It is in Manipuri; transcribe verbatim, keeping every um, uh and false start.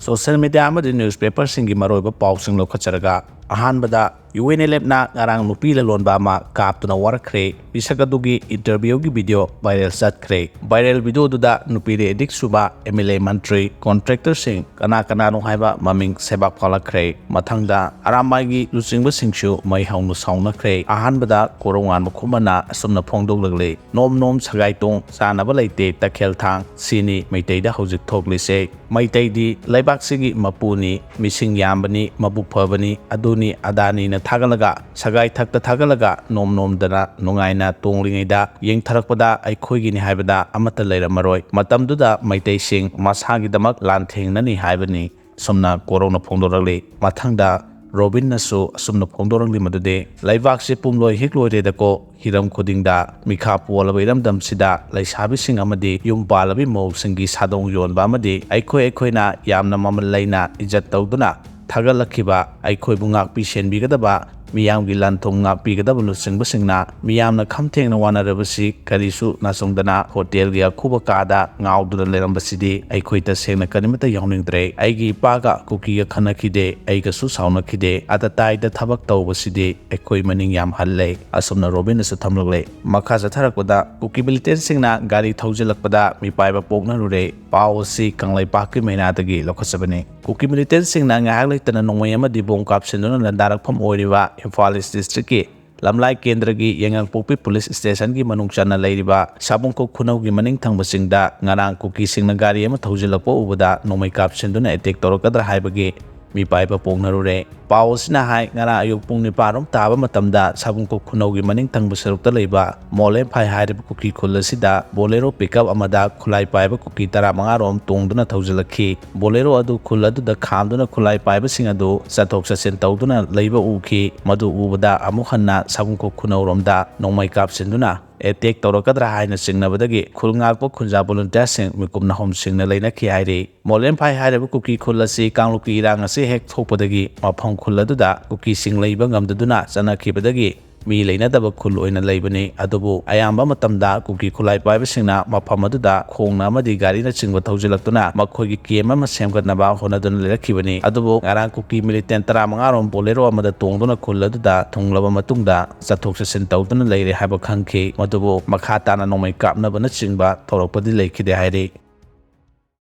ꯁꯣꯁꯤꯌꯦꯜ ꯃꯤꯗꯤꯌꯥ ꯑꯃꯗꯤ ꯅ꯭ꯌꯨꯁꯄꯦꯄꯔꯁꯤꯡꯒꯤ ꯃꯔꯨꯑꯣꯏꯕ ꯄꯥꯎꯁꯤꯡ ꯂꯧꯈꯠꯆꯔꯒ, ꯑꯍꯥꯟꯕꯗ, ꯌꯨ ꯑꯦꯟ ꯑꯦꯜ ꯑꯦꯐꯅ ꯉꯔꯥꯡ ꯅꯨꯄꯤ ꯂꯂꯣꯟꯕ ꯑꯃ ꯀꯥꯞꯇꯨꯅ ꯋꯥꯔꯛꯈ꯭ꯔꯦ꯫ ꯃꯤꯁꯛ ꯑꯗꯨꯒꯤ ꯏꯟꯇꯔꯚ꯭ꯌꯨꯒꯤ ꯚꯤꯗꯤꯑꯣ ꯚꯥꯏꯔꯦꯜ ꯆꯠꯈ꯭ꯔꯦ꯫ ꯚꯥꯏꯔꯦꯜ ꯚꯤꯗꯤꯑꯣꯗꯨꯗ ꯅꯨꯄꯤ ꯂꯦꯛ ꯑꯦꯗꯤꯛ ꯁꯨꯕ, ꯑꯦꯝ ꯑꯦꯜ ꯑꯦ, ꯃꯟꯇ꯭ꯔꯤ, ꯀꯣꯟꯇ꯭ꯔꯦꯛꯇꯔꯁꯤꯡ, ꯀꯅꯥ ꯀꯅꯥꯅꯣ ꯍꯥꯏꯕ ꯃꯃꯤꯡ ꯁꯦꯕꯥꯛ ꯐꯥꯂꯛꯈ꯭ꯔꯦ꯫ ꯃꯊꯪꯗ ꯑꯔꯥꯝꯕꯥꯏꯒꯤ ꯂꯨꯆꯤꯡꯕꯁꯤꯡꯁꯨ ꯃꯩ ꯍꯧꯅ ꯁꯥꯎꯅꯈ꯭ꯔꯦ꯫ ꯑꯍꯥꯟꯕꯗ ꯀꯣꯔꯧꯉꯥꯟꯕ ꯈꯨꯃꯟꯅ ꯑꯁꯨꯝꯅ ꯐꯣꯡꯗꯣꯛꯂꯛꯂꯤ, "ꯅꯣꯝ ꯅꯣꯝ ꯁꯒꯥꯏ ꯇꯣꯡ, ꯆꯥꯅꯕ ꯂꯩꯇꯦ ꯇꯈꯦꯜ ꯊꯥꯡ, ꯁꯤꯅꯤ ꯃꯩꯇꯩꯗ ꯍꯧꯖꯤꯛ ꯊꯣꯛꯂꯤꯁꯦ꯫ ꯃꯩꯇꯩꯗꯤ ꯂꯩꯕꯥꯛꯁꯤꯒꯤ ꯃꯄꯨꯅꯤ, ꯃꯤꯁꯤꯡ ꯌꯥꯝꯕꯅꯤ, ꯃꯕꯨꯛ ꯐꯕꯅꯤ, ꯑꯗꯨꯅꯤ ꯑꯗꯥꯅꯤꯅ ꯊꯥꯒꯠꯂꯒ, ꯁꯒꯥꯏ ꯊꯛꯇ ꯊꯥꯒꯠꯂꯒ ꯅꯣꯝ ꯅꯣꯝꯗꯅ ꯅꯨꯡꯉꯥꯏꯅ ꯇꯣꯡꯂꯤꯉꯩꯗ ꯌꯦꯡꯊꯔꯛꯄꯗ ꯑꯩꯈꯣꯏꯒꯤꯅꯤ ꯍꯥꯏꯕꯗ ꯑꯃꯠꯇ ꯂꯩꯔꯝꯃꯔꯣꯏ꯫ ꯃꯇꯝꯗꯨꯗ ꯃꯩꯇꯩꯁꯤꯡ ꯃꯁꯥꯒꯤꯗꯃꯛ ꯂꯥꯟꯊꯦꯡꯅꯅꯤ ꯍꯥꯏꯕꯅꯤ", ꯑꯁꯨꯝꯅ ꯀꯣꯔꯧꯅ ꯐꯣꯡꯗꯣꯔꯛꯂꯤ꯫ ꯃꯊꯪꯗ ꯔꯣꯕꯤꯟꯅꯁꯨ ꯑꯁꯨꯝꯅ ꯐꯣꯡꯗꯣꯔꯛꯂꯤ ꯃꯗꯨꯗꯤ, "ꯂꯩꯕꯥꯛꯁꯦ ꯄꯨꯝꯂꯣꯏ ꯍꯦꯛ ꯂꯣꯏꯔꯦꯗꯀꯣ, ꯍꯤꯔꯝ ꯈꯨꯗꯤꯡꯗ ꯃꯤꯈꯥ ꯄꯣꯜꯂꯕ ꯏꯔꯝꯗꯝꯁꯤꯗ ꯂꯩꯁꯥꯕꯤꯁꯤꯡ ꯑꯃꯗꯤ ꯌꯨꯝ ꯄꯥꯜꯂꯕꯤ ꯃꯧꯁꯤꯡꯒꯤ ꯁꯥꯗꯣꯡ ꯌꯣꯟꯕ ꯑꯃꯗꯤ ꯑꯩꯈꯣꯏ ꯑꯩꯈꯣꯏꯅ ꯌꯥꯝꯅ ꯃꯃꯜ ꯂꯩꯅ ꯏꯖꯠ ꯇꯧꯗꯨꯅ ꯊꯥꯒꯠꯂꯛꯈꯤꯕ, ꯑꯩꯈꯣꯏꯕꯨ ꯉꯥꯛꯄꯤ ꯁꯦꯟꯕꯤꯒꯗꯕ, ꯃꯤꯌꯥꯝꯒꯤ ꯂꯟ ꯊꯨꯝ ꯉꯥꯛꯄꯤꯒꯗꯕ ꯂꯨꯆꯤꯡꯕꯁꯤꯡꯅ ꯃꯤꯌꯥꯝꯅ ꯈꯝ ꯊꯦꯡꯅ ꯋꯥꯅꯔꯕꯁꯤ ꯀꯔꯤꯁꯨ ꯅꯥꯆꯨꯡꯗꯅ ꯍꯣꯇꯦꯜꯒꯤ ꯑꯈꯨꯕ ꯀꯥꯗ ꯉꯥꯎꯗꯨꯅ ꯂꯩꯔꯝꯕꯁꯤꯗꯤ ꯑꯩꯈꯣꯏ ꯇꯁꯦꯡꯅ ꯀꯔꯤꯃꯠꯇ ꯌꯥꯎꯅꯤꯡꯗ꯭ꯔꯦ꯫ ꯑꯩꯒꯤ ꯏꯄꯥꯒ ꯀꯨꯀꯤꯒ ꯈꯠꯅꯈꯤꯗꯦ, ꯑꯩꯒꯁꯨ ꯁꯥꯎꯅꯈꯤꯗꯦ꯫ ꯑꯇꯇꯥꯏꯗ ꯊꯕꯛ ꯇꯧꯕꯁꯤꯗꯤ ꯑꯩꯈꯣꯏ ꯃꯅꯤꯡ ꯌꯥꯝ ꯍꯜꯂꯦ", ꯑꯁꯨꯝꯅ ꯔꯣꯕꯤꯟꯅꯁꯨ ꯊꯝꯂꯛꯂꯦ꯫ ꯃꯈꯥ ꯆꯠꯊꯔꯛꯄꯗ ꯀꯨꯀꯤ ꯃꯤꯂꯤꯇꯦꯟꯁꯤꯡꯅ ꯒꯥꯔꯤ ꯊꯧꯖꯤꯜꯂꯛꯄꯗ ꯃꯤꯄꯥꯏꯕ ꯄꯣꯛꯅꯔꯨꯔꯦ꯫ ꯄꯥꯎ ꯑꯁꯤ ꯀꯪꯂꯩꯄꯥꯛꯀꯤ ꯃꯩꯅꯥꯗꯒꯤ ꯂꯧꯈꯠꯆꯕꯅꯤ꯫ ꯀꯨꯀꯤ ꯃꯤꯂꯤꯇꯦꯟꯁꯤꯡꯅ ꯉꯥꯏꯍꯥꯛ ꯂꯩꯇꯅ ꯅꯣꯡꯃꯩ ꯑꯃꯗꯤ ꯕꯣꯝ ꯀꯥꯞꯁꯤꯟꯗꯨꯅ ꯂꯥꯟꯗꯥꯔꯛꯐꯝ ꯑꯣꯏꯔꯤꯕ ꯏꯝꯐꯥꯜ ꯏꯁ ꯗꯤꯁꯇ꯭ꯔꯤꯛꯀꯤ ꯂꯝꯂꯥꯏ ꯀꯦꯟꯗ꯭ꯔꯒꯤ ꯌꯥꯏꯉꯪꯄꯣꯛꯄꯤ ꯄꯨꯂꯤꯁ ꯁ꯭ꯇꯦꯁꯟꯒꯤ ꯃꯅꯨꯡ ꯆꯟꯅ ꯂꯩꯔꯤꯕ ꯁꯥꯕꯨꯡꯈꯣꯛ ꯈꯨꯅꯧꯒꯤ ꯃꯅꯤꯡ ꯊꯪꯕꯁꯤꯡꯗ ꯉꯔꯥꯡ ꯀꯨꯀꯤꯁꯤꯡꯅ ꯒꯥꯔꯤ ꯑꯃ ꯊꯧꯖꯤꯜꯂꯛꯄ ꯎꯕꯗ ꯅꯣꯡꯃꯩ ꯀꯥꯞꯁꯤꯟꯗꯨꯅ ꯑꯦꯇꯦꯛ ꯇꯧꯔꯛꯀꯗ꯭ꯔꯥ ꯍꯥꯏꯕꯒꯤ ꯃꯤꯄꯥꯏꯕ ꯄꯣꯛꯅꯔꯨꯔꯦ꯫ ꯄꯥꯎ ꯑꯁꯤꯅ ꯍꯥꯏ, ꯉꯔꯥꯡ ꯑꯌꯨꯛ ꯄꯨꯡ ꯅꯤꯄꯥꯟ ꯔꯣꯝ ꯇꯥꯕ ꯃꯇꯝꯗ ꯁꯥꯕꯨꯡꯈꯣꯛ ꯈꯨꯅꯧꯒꯤ ꯃꯅꯤꯡ ꯊꯪꯕ ꯁꯔꯨꯛꯇ ꯂꯩꯕ ꯃꯣꯂꯦꯝꯐꯥꯏ ꯍꯥꯏꯔꯤꯕ ꯀꯨꯀꯤ ꯈꯨꯜ ꯑꯁꯤꯗ ꯕꯣꯂꯦꯔꯣ ꯄꯤꯛꯑꯞ ꯑꯃꯗ ꯈꯨꯠꯂꯥꯏ ꯄꯥꯏꯕ ꯀꯨꯀꯤ ꯇꯔꯥꯃꯉꯥ ꯔꯣꯝ ꯇꯣꯡꯗꯨꯅ ꯊꯧꯖꯤꯜꯂꯛꯈꯤ꯫ ꯕꯣꯂꯦꯔꯣ ꯑꯗꯨ ꯈꯨꯜ ꯑꯗꯨꯗ ꯈꯥꯝꯗꯨꯅ ꯈꯨꯠꯂꯥꯏ ꯄꯥꯏꯕꯁꯤꯡ ꯑꯗꯨ ꯆꯠꯊꯣꯛ ꯆꯠꯁꯤꯟ ꯇꯧꯗꯨꯅ ꯂꯩꯕ ꯎꯈꯤ꯫ ꯃꯗꯨ ꯎꯕꯗ ꯑꯃꯨꯛ ꯍꯟꯅ ꯁꯥꯕꯨꯡꯈꯣꯛ ꯈꯨꯅꯧꯔꯣꯝꯗ ꯅꯣꯡꯃꯩ ꯀꯥꯞꯁꯤꯟꯗꯨꯅ ꯑꯦꯇꯦꯛ ꯇꯧꯔꯛꯀꯗ꯭ꯔꯥ ꯍꯥꯏꯅ ꯆꯤꯡꯅꯕꯗꯒꯤ ꯈꯨꯜ ꯉꯥꯛꯄ ꯈꯨꯟꯖꯥ ꯚꯣꯂꯨꯟꯇꯤꯌꯥꯔꯁꯤꯡ ꯃꯤꯀꯨꯞ ꯅꯍꯨꯝ ꯁꯤꯡꯅ ꯂꯩꯅꯈꯤ ꯍꯥꯏꯔꯤ꯫ ꯃꯣꯂꯦꯝꯐꯥꯏ ꯍꯥꯏꯔꯤꯕ ꯀꯨꯀꯤ ꯈꯨꯜ ꯑꯁꯤ ꯀꯥꯡꯂꯨꯞꯀꯤ ꯏꯔꯥꯡ ꯑꯁꯤ ꯍꯦꯛ ꯊꯣꯛꯄꯗꯒꯤ ꯃꯐꯝ ꯈꯨꯜ ꯑꯗꯨꯗ ꯀꯨꯀꯤꯁꯤꯡ ꯂꯩꯕ ꯉꯝꯗꯗꯨꯅ ꯆꯠꯅꯈꯤꯕꯗꯒꯤ ꯃꯤ ꯂꯩꯅꯗꯕ ꯈꯨꯜ ꯑꯣꯏꯅ ꯂꯩꯕꯅꯤ꯫ ꯑꯗꯨꯕꯨ ꯑꯌꯥꯝꯕ ꯃꯇꯝꯗ ꯀꯨꯀꯤ ꯈꯨꯠꯂꯥꯏ ꯄꯥꯏꯕꯁꯤꯡꯅ ꯃꯐꯝ ꯑꯗꯨꯗ ꯈꯣꯡꯅ ꯑꯃꯗꯤ ꯒꯥꯔꯤꯅꯆꯤꯡꯕ ꯊꯧꯖꯤꯜꯂꯛꯇꯨꯅ ꯃꯈꯣꯏꯒꯤ ꯀꯦꯝ ꯑꯃ ꯁꯦꯝꯒꯠꯅꯕ ꯍꯣꯠꯅꯗꯨꯅ ꯂꯩꯔꯛꯈꯤꯕꯅꯤ꯫ ꯑꯗꯨꯕꯨ ꯉꯔꯥꯡ ꯀꯨꯀꯤ ꯃꯤꯂꯤꯇꯦꯟ ꯇꯔꯥꯃꯉꯥ ꯔꯣꯝ ꯕꯣꯂꯦꯔꯣ ꯑꯃꯗ ꯇꯣꯡꯗꯨꯅ ꯈꯨꯜ ꯑꯗꯨꯗ ꯊꯨꯡꯂꯕ ꯃꯇꯨꯡꯗ ꯆꯠꯊꯣꯛ ꯆꯠꯁꯤꯟ ꯇꯧꯗꯨꯅ ꯂꯩꯔꯦ ꯍꯥꯏꯕ ꯈꯪꯈꯤ꯫ ꯃꯗꯨꯕꯨ ꯃꯈꯥ ꯇꯥꯅ ꯅꯣꯡꯃꯩ ꯀꯥꯞꯅꯕꯅꯆꯤꯡꯕ ꯊꯧꯔꯛꯄꯗꯤ ꯂꯩꯈꯤꯗꯦ ꯍꯥꯏꯔꯤ꯫